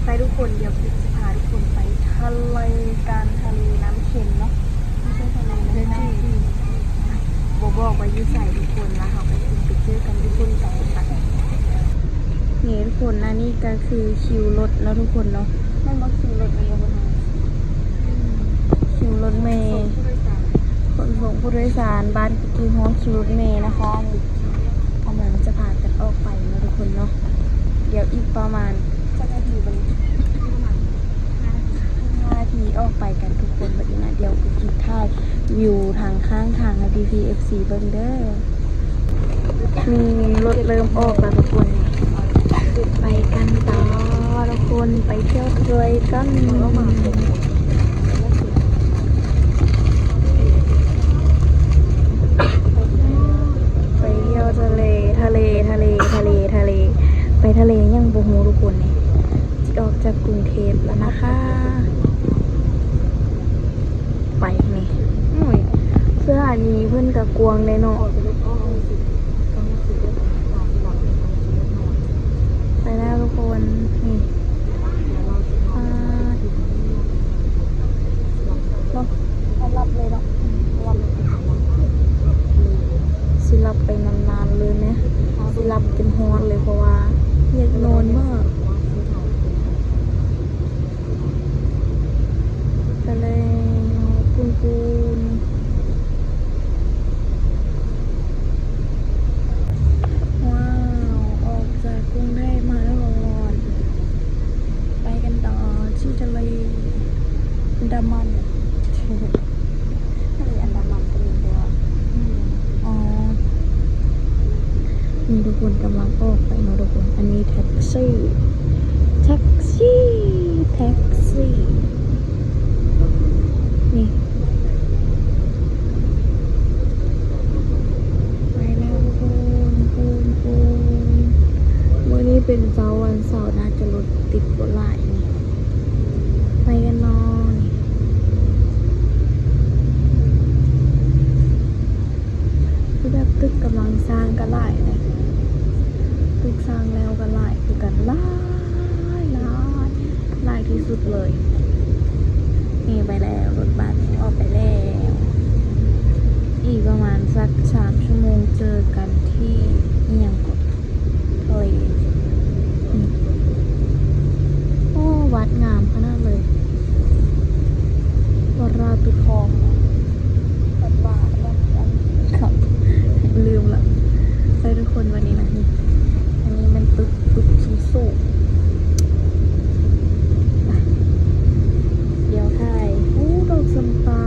ໄປທຸກຄົນ ດຽວກິດຈະພາທຸກຄົນໄປທະເລກັນ ທະເລນ້ຳເຄັມເນາະ ບໍ່ໃຊ່ທະເລນ້ຳຈີນ ບໍ່ບອກວ່າຢູ່ໃສທຸກຄົນ ແລ້ວເຮົາກໍຊິໄປເຈີກັນຢູ່ພຸ້ນໄປ. ນີ້ທຸກຄົນ ອັນນີ້ກໍຄືຄິວລົດເນາະທຸກຄົນເນາະ ແມ່ນບໍ່? ຄິວລົດແມ່ນບໍ່? ຄິວລົດເມ ຂົນສົ່ງຜູ້ໂດຍສານ ບ້ານກຸກກີ້ຮ້ອງຄິວລົດເມນະຄະ ນີ້ກຳລັງຈະພາກັນອອກໄປເນາະທຸກຄົນເນາະ ດຽວອີກປະມານຈັກນາທີບັດນີ້ ປະມານຫ້ານາທີ ຫ້ານາທີອອກໄປກັນທຸກຄົນ ບັດນີ້ນະ ດຽວກຸກກີ້ຖ່າຍວິວທາງຂ້າງທາງໃຫ້ພີ່ໆ ເອັຟຊີ ເບິ່ງເດີ. ນີ້ລົດເລີ່ມອອກແລ້ວທຸກຄົນ ໄປກັນຕໍ່ທຸກຄົນ ໄປທ່ຽວທະເລກັນ ໄປທ່ຽວທະເລ ທະເລ ທະເລ ທະເລ ທະເລ ໄປທະເລຫຍັງບໍ່ຮູ້ທຸກຄົນ ນີ້ຊິອອກຈາກກຸງເທບແລ້ວນະຄະ. ໄປນີ້ ໂອ້ຍ ສະຖານີເພິ່ນກະກວ້າງເດ້ເນາະ ໄປແລ້ວທຸກຄົນ ນີ້ ອ່າ ເນາະ ເຮົາຫຼັບເລີຍເນາະ ຫຼັບ ຊິຫຼັບໄປນານໆ ເລີຍແມ ຊິຫຼັບຈົນຮອດເລີຍ ເພາະວ່າຢາກນອນມາກ. ຕະແລງກຸນກຸນ ວ້າວ ອອກຈາກກຸງເທບມາແລ້ວ ໄປກັນຕໍ່ທີ່ທະເລອັນດາມັນ. ທະເລອັນດາມັນກໍມີແຕ່ວ່າ ອືມ ອໍ ນີ້ທຸກຄົນກຳລັງອອກໄປເນາະທຸກຄົນ ອັນນີ້ແທັກຊີ ແທັກຊີ ແທັກຊີ ນີ້ ໄປແລ້ວທຸກຄົນ ໂອ້ ໂອ້ ມື້ນີ້ເປັນເຊົ້າວັນເສົາ ໜ້າຈະລົດຕິດບໍ່ຫຼາຍນີ້ ໄປກັນເນາະ ນີ້ ຄືແບບຕຶກກຳລັງສ້າງກໍຫຼາຍເດ້ ຕຶກສ້າງແລ້ວກໍຫຼາຍຄືກັນ ຫຼາຍ ຫຼາຍ ຫຼາຍທີ່ສຸດເລີຍ. ນີ້ໄປແລ້ວ ລົດບັສອອກໄປແລ້ວ ອີກປະມານສັກສາມຊົ່ວໂມງເຈີກັນທີ່ ອີ່ຫຍັງເກາະ ເອີຍ ນີ້ ໂອ້ ວັດງາມຂະໜາດເລີຍ ວັດລາວຕູທອງ ວັດວ່າ ວັດອັນ ເຂົາ ລືມລະ ໄປທຸກຄົນ ວັນນີ້ນະ ນີ້ ອັນນີ້ແມ່ນຕຶກ ຕຶກສູງໆ ດຽວຖ່າຍ ໂອ້ ດອກຈຳປາ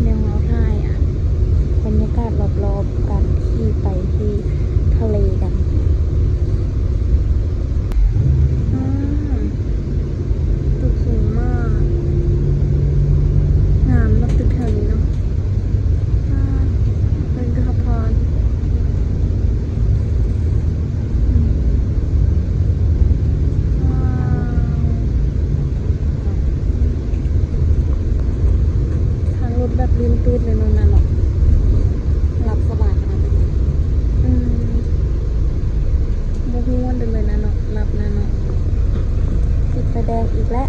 ດຽວເຮົາຖ່າຍ ອັນ ບັນຍາກາດລອບໆ ການຂີ່ໄປທີ່ທະເລກັນ. ອືມ ຕຶກສູງມາກ ງາມເນາະ ຕຶກແຖວນີ້ເນາະ ອາ ເພິ່ນກໍສະພານ ອືມ ວ້າວ ທາງລົດແບບລື່ນປືດເລີຍເນາະ ນັ້ນເນາະ ຫຼັບສະບາຍຂະໜາດນັ້ນ ອືມ ບໍ່ຮູ້ເລື່ອງເລີຍນະເນາະ ຫຼັບນະເນາະ ຕິດໄຟແດງອີກແລ້ວ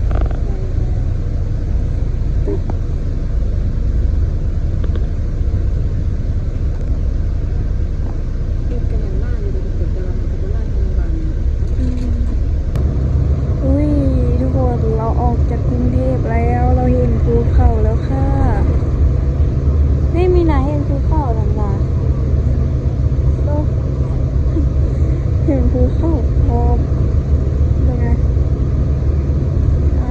ຕິດ ຕິດກັນຫຍັງມາຢູ່ເດ ແຕ່ວ່າມັນກໍບໍ່ຫຼາຍປານໃດ. ອືມ ອຸ້ຍ ທຸກຄົນ ເຮົາອອກຈາກກຸງເທບແລ້ວ ເຮົາເຫັນພູເຂົາແລ້ວຄ່ະ ນີ້ມີນະ ເຫັນພູເຂົານັ້ນນະ ເຫັນພູເຂົາພ້ອມ ເບິ່ງນະ ອາ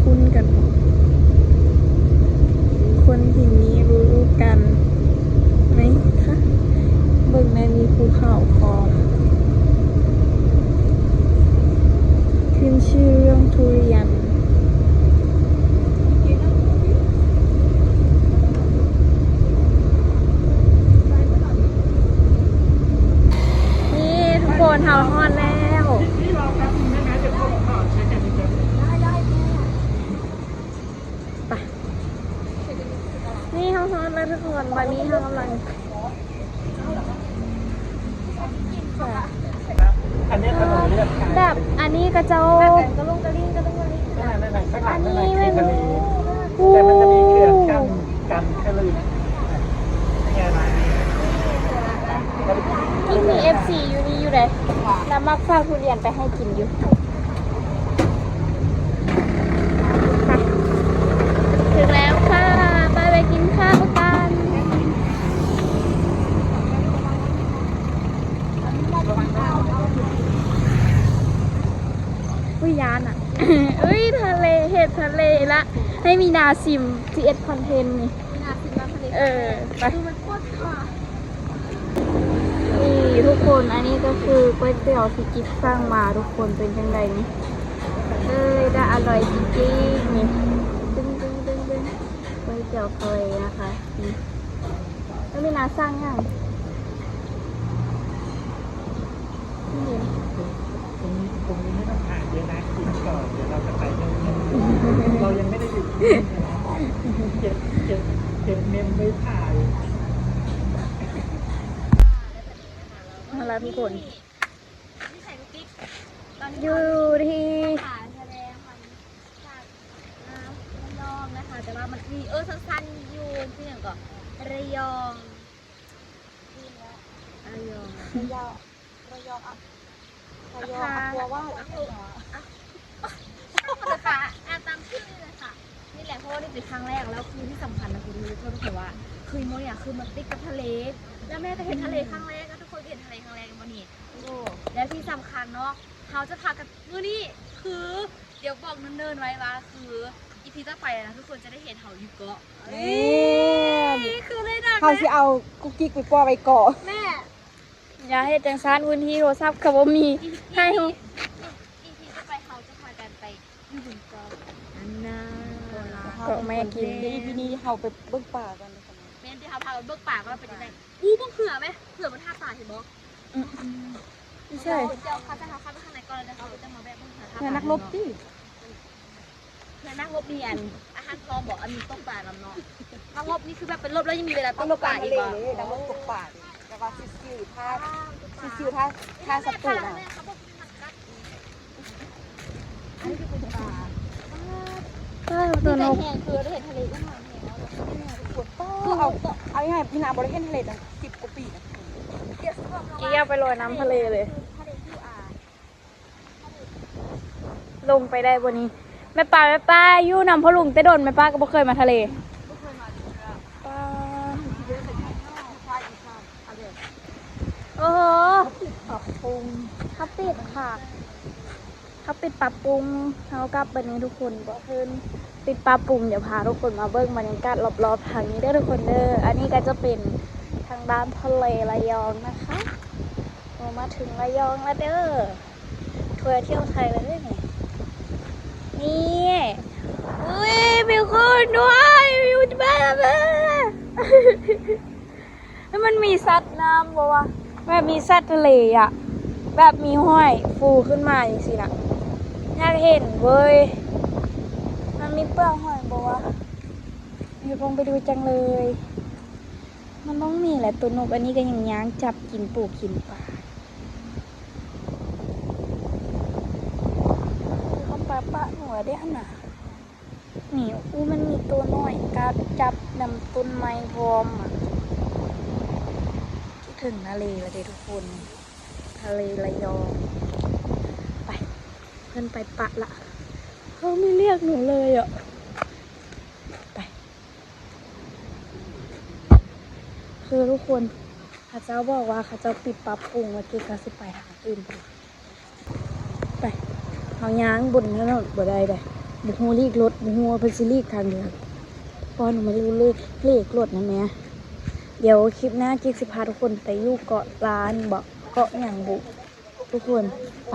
ຄຸ້ນກັນ ຄົນທີ່ນີ້ຮູ້ກັນໄໝຄະ? ເບິ່ງແນ່ ມີພູເຂົາພ້ອມ ຂຶ້ນຊື່ເລື່ອງທຸລຽນ. ນີ້ທຸກຄົນ ເຮົາຮອດແລ້ວ ໄປ ນີ້ເຮົາຮອດແລ້ວທຸກຄົນ ບາດນີ້ເຮົາກຳລັງ ອັນນີ້ຂະໜົມເລືອກ ແບບອັນນີ້ຂະເຈົ້າ ອັນນີ້ແມ່ນ ແຕ່ມັນຈະມີເຂື່ອນກັ້ນ ກັນຄະລື່ນ ຍິ່ງມີເອັຟຊີຢູ່ນີ້ຢູ່ເດ້ ລາວມັກຝາກທຸລຽນໄປໃຫ້ກິນຢູ່. ເຖິງແລ້ວຄ່ະ ໄປ ໄປກິນເຂົ້າກັນ. ອຸ້ຍ ຢ້ານອະ ອຸ້ຍ ທະເລ ເຫັນທະເລລະ ໃຫ້ມີນາຊິມ ຊິເຮັດຄອນເທັນນີ້ ມີນາຊິມນ້ຳທະເລ ເອີ ໄປ ຄືມັນປວດຂາ. ນີ້ທຸກຄົນ ອັນນີ້ກໍຄືກ໋ວຍຕຽວທີ່ກິບສັ່ງມາ ທຸກຄົນ ເປັນຈັ່ງໃດນີ້? ເອີຍ ໜ້າອະຮ່ອຍຈິງໆ ນີ້ ດຶງໆໆໆ ກ໋ວຍຕຽວທະເລນະຄະ ນີ້ ແລ້ວມີນາສັ່ງຫຍັງ? ตรงนี้ ตรงนี้ไม่ต้องถ่ายเยอะนะ กินก่อน เดี๋ยวเราจะไปเที่ยวเที่ยว เรายังไม่ได้หยุดกินเลยนะ เก็บ เก็บ เก็บเมมไว้ถ่าย ເອົາລະທຸກຄົນ ຢູ່ທີ່ ລະຍອງນະຄະ ແຕ່ວ່າມັນມີ ເອີ ສັ້ນໆ ຢູ່ ຊື່ຫຍັງເກາະ ລະຍອງ ລະຍອງ ລະຍອງ ລະຍອງ ລະຍອງ ອາ ອັມພວາ ອາ ຕາມຊື່ນີ້ແຫຼະ ນີ້ແຫຼະ ເພາະວ່ານີ້ເປັນຄັ້ງແລກ ແລ້ວຄືທີ່ສຳຄັນນະ ຄືທຸກຄົນ ຄືວ່າ ຄືໂມນີ້ ຄືມັນຕິດກັບທະເລ ແລ້ວແມ່ກໍເຫັນທະເລຄັ້ງແລກ ແລ້ວທຸກຄົນກໍເຫັນທະເລຄັ້ງແລກ ແມ່ນບໍ່ນີ້? ໂອ້ ແລ້ວທີ່ສຳຄັນເນາະ ເຮົາຈະພາກັນ ມື້ນີ້ຄື ດຽວບອກເນີນໆໄວ້ວ່າ ຄືອີພີຕໍ່ໄປນະ ທຸກຄົນຈະໄດ້ເຫັນເຮົາຢູ່ເກາະ ແມ່ນ ຄືເລີຍນະ ເຮົາຊິເອົາກຸກກິກໄປປົວໄວ້ເກາະ ແມ່ ຢ່າເຮັດຈັ່ງຊັ້ນ ພື້ນທີ່ໂທລະສັບກໍບໍ່ມີ ໃຫ້ ອີພີຕໍ່ໄປເຮົາຈະພາກັນໄປຢູ່ບົນເກາະ ອັນນາ ເກາະແມ່ກິນ ດຽວອີພີນີ້ເຮົາໄປເບິ່ງປາກ່ອນ ແມ່ນ ດຽວເຮົາພາໄປເບິ່ງປາກ່ອນວ່າເປັນຈັ່ງໃດ ອູ້ ເບິ່ງເຮືອແມ ເຮືອມັນທ່າປາ ເຫັນບໍ່? ອືມ ອືມ ໃຊ່ ດຽວເຂົາຈະ ເຮົາເຂົ້າໄປຂ້າງໃນກ່ອນ ແລ້ວເຮົາຈະມາແວະເບິ່ງເຮືອ ເຮືອນັກລົບຕິ ເຮືອນັກລົບນີ້ ອັນ ອາຫານພ້ອມບໍ່? ອັນມີຕົກປານຳເນາະ ນັກລົບນີ້ຄືແບບໄປລົບແລ້ວຍັງມີເວລາຕົກປາອີກບໍ່? ນັກລົບຕົກປາ ແບບວ່າຊິວໆ ຖ້າ ຊິວໆ ຖ້າ ຖ້າສັດຕູນະ ອັນນີ້ຄືເປັນປາ ປາ ຕົວນົກ ແຮງ ຄືໄດ້ເຫັນທະເລ ກໍຫາແຮງເນາະ ເອົາ ເອົາງ່າຍໆ ພີ່ນາບໍ່ໄດ້ເຫັນທະເລຕັ້ງສິບກວ່າປີນະ ເກີຍວໄປລອຍນ້ຳທະເລເລີຍ ລົງໄປໄດ້ບໍ່ນີ້? ແມ່ປ້າ ແມ່ປ້າ ຢູ່ນຳພໍ່ລຸງແຕ່ດົນ ແມ່ປ້າກໍບໍ່ເຄີຍມາທະເລ ບໍ່ເຄີຍມາເທື່ອ ປ້າ ໂອ້ໂຫ ເຂົາປິດປັບປຸງ ເຂົາປິດຄ່ະ ເຂົາປິດປັບປຸງ ເຮົາກັບບາດນີ້ທຸກຄົນ ເພາະເພິ່ນປິດປັບປຸງ ດຽວພາທຸກຄົນມາເບິ່ງບັນຍາກາດລອບໆທາງນີ້ເດີທຸກຄົນເດີ ອັນນີ້ກໍຈະເປັນທາງດ້ານທະເລລະຍອງນະຄະ ໂອ ມາເຖິງລະຍອງແລ້ວເດີ ທົວທ່ຽວໄທເລີຍນີ້ ນີ້ ອຸ້ຍ ມີຄົນດ້ວຍ ຢູ່ແບບ ແລ້ວມັນມີສັດນ້ຳບໍ່ວະ? ແບບມີສັດທະເລອະ ແບບມີຫອຍຟູຂຶ້ນມາຈັ່ງຊີ້ນະ ຢາກເຫັນເວີຍ ມັນມີເປືອກຫອຍບໍ່ວະ? ຢາກລົງໄປດູຈັງເລີຍ ມັນຕ້ອງມີແຫຼະ ໂຕນົກອັນນີ້ກໍຍັງຍ່າງຈັບກິນປູກິນປາ ເຂົາປາປະໜູເດ້ຫັ້ນນະ. ນີ້ ອູ້ ມັນມີໂຕນ້ອຍກັດຈັບນຳຕົ້ນໄມ້ພ້ອມອະ ຄິດເຖິງທະເລລະເດທຸກຄົນ ທະເລລະຍອງ ໄປ ເພິ່ນໄປປະລະ ເຂົາບໍ່ເລີກໜູເລີຍອະ ໄປ ຄືທຸກຄົນ ເຂົາເຈົ້າບອກວ່າເຂົາເຈົ້າປິດປັບປຸງ ວ່າເກກາຊິໄປທາງອື່ນພຸ້ນ ໄປ ເຮົາຍ່າງບົນຖະໜົນບໍ່ໄດ້ເດ້ ບໍ່ຮູ້ຫຼີກລົດ ບໍ່ຮູ້ວ່າເພິ່ນຊິຫຼີກທາງໃດ. ປ້ອນມາຢູ່ເລກ ເລກລົດນະແມ່. ດຽວຄລິບໜ້າ ກິກຊິພາທຸກຄົນໄປຢູ່ເກາະລ້ານບໍ ເກາະຫຍັງບຸ ທຸກຄົນ. ໄປ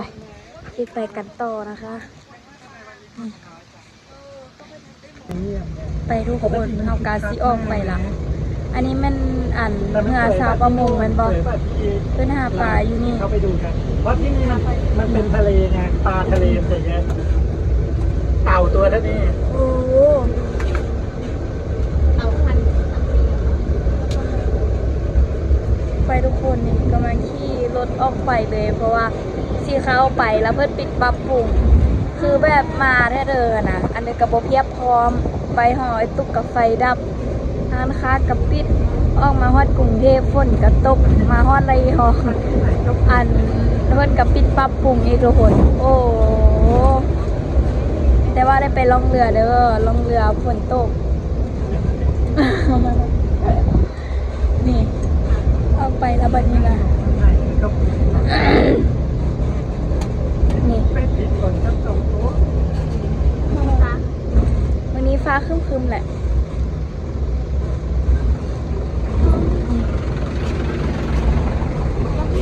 ກິກໄປກັນຕໍ່ນະຄະ. ໄປທຸກຄົນ ເຮົາກະຊິອອກໄປລະ. ອັນນີ້ແມ່ນອັນເຮືອຊາວປະມົງແມ່ນບໍ່? ເພິ່ນຫາປາຢູ່ນີ້. ເຂົ້າໄປດູກັນ ເພາະທີ່ນີ້ມັນເປັນທະເລໄງ ປາທະເລມັນຈະເຍອະ ເຕົາຕົວເທົ່ານີ້. ໂອ້ ໄປທຸກຄົນ ນີ້ກຳລັງຂີ່ລົດອອກໄປເລີຍ ເພາະວ່າຊິເຂົ້າໄປລະເພິ່ນປິດປັບປຸງ ຄືແບບມາແທ້ເດີຫັ້ນນະ ອັນໃດກະບໍ່ພຽບພ້ອມ. ໄປຮອດຕຸກກະໄຟດັບ ຮ້ານຄ້າກະປິດ ອອກມາຮອດກຸງເທບຝົນກະຕົກ ມາຮອດລະຍອງ ອັນ ເພິ່ນກະປິດປັບປຸງອີກທຸກຄົນ. ໂອ້ ແຕ່ວ່າໄດ້ໄປລ່ອງເຮືອເດີ ລ່ອງເຮືອຝົນຕົກ. ນີ້ ອອກໄປລະບັດນີ້ນະ. ນີ້ ມື້ນີ້ຟ້າຄຶ້ມໆແຫຼະ.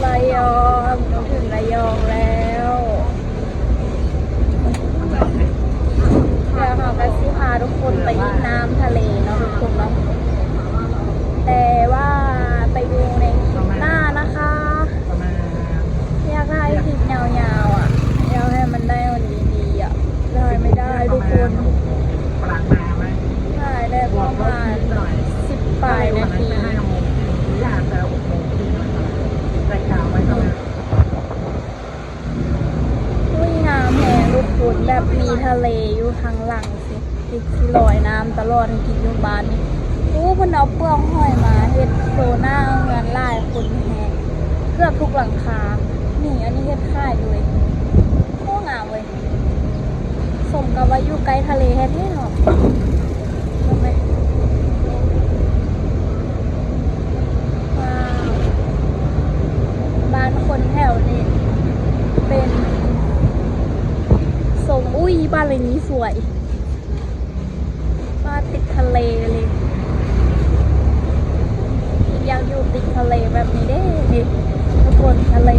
ລະຍອງ ເຮົາເຖິງລະຍອງແລ້ວ. ດຽວເຮົາກະຊິພາທຸກຄົນໄປຫຼິ້ນນ້ຳທະເລເນາະທຸກຄົນເນາະ ແຕ່ວ່າໄປດູໃນຄລິບໜ້ານະຄະ. ຢາກຖ່າຍຄລິບຍາວໆອະ ຢາກໃຫ້ມັນໄດ້ອັນດີໆອະ ຖ່າຍໄມ່ໄດ້ທຸກຄົນ ຖ່າຍໄດ້ປະມານສິບປາຍນາທີ. ອຸ້ຍ ງາມແຮງທຸກຄົນ ແບບມີທະເລຢູ່ທາງຫຼັງຊິ ກິກຊິລອຍນ້ຳຕະຫຼອດ ກິກຢູ່ບ້ານນີ້. ໂອ້ ເພິ່ນເອົາເປືອກຫອຍມາເຮັດໂຊໜ້າເຮືອນຫຼາຍຄົນແຮງ ເກືອບທຸກຫຼັງຄາ. ນີ້ ອັນນີ້ເຮັດຂາຍເລີຍ. ໂອ້ ງາມເວີຍ ສົມກັບວ່າຢູ່ໃກ້ທະເລແທ້ໆເນາະ. ເບິ່ງແມະ ວ້າວ ບ້ານຄົນແຖວນີ້ເປັນຊົງ ອຸ້ຍ ບ້ານຫຼັງນີ້ສວຍ ບ້ານຕິດທະເລເລີຍ. ຢາກຢູ່ຕິດທະເລແບບນີ້ເດ້ ນີ້ ທຸກຄົນ ທະເລ.